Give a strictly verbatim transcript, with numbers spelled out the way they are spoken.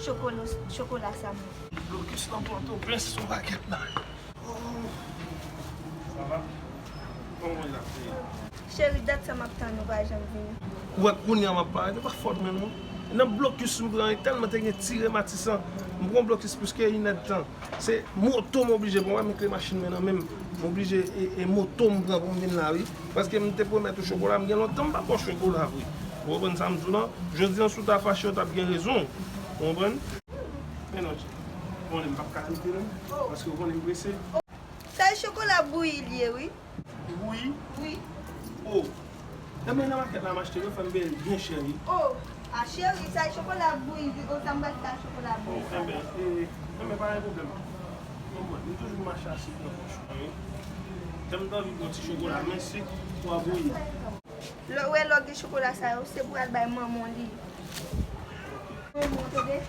Chokola, chokola sa mwen. Blokis nan Pòtoprens sou pakèt la. Oh. Sa va? Kòman w ap ye? Cheri, dat sa m ap tann ou pa janm vini. Ou wè kounye a m ap parèt, e pa fòt mwen non. Nan blokis m pran, e tèlman te gen ti rematisan. M pran blokis plis ke inèdtan. Se moto m oblije pran, wè men kle machin mwen nan men m. M oblije e, e moto m pran pou m vin la wi. Paske m te pwomèt ou chokola, m gen lontan m pa ba w chokola vre. Ou konprann sa m di w lan? Jodi an si w ta fache, w t ap gen rezon. Ou konprann? Men non, konnen m p ap ka rete non, paske w konnen m prese. Sa e chokola bouyi l ye wi. Bouyi? Wi. Oh. Enben nan makèt la m achte yo, fè m peye l byen chè wi. Oh, a cheri, sa e chokola bouyi wi. Oh, sa m pral fè a chokola bouyi. Oh, enben, e, enben pa gen pwoblèm. Ou konprann, m toujou mache asik nan pòch mwen wi. Lè m t anvi pran ti chokola, men sik pou a bouyi. Lè w wè lè w gen chokola sa yo, se pou al bay manman w li. Manman w tande?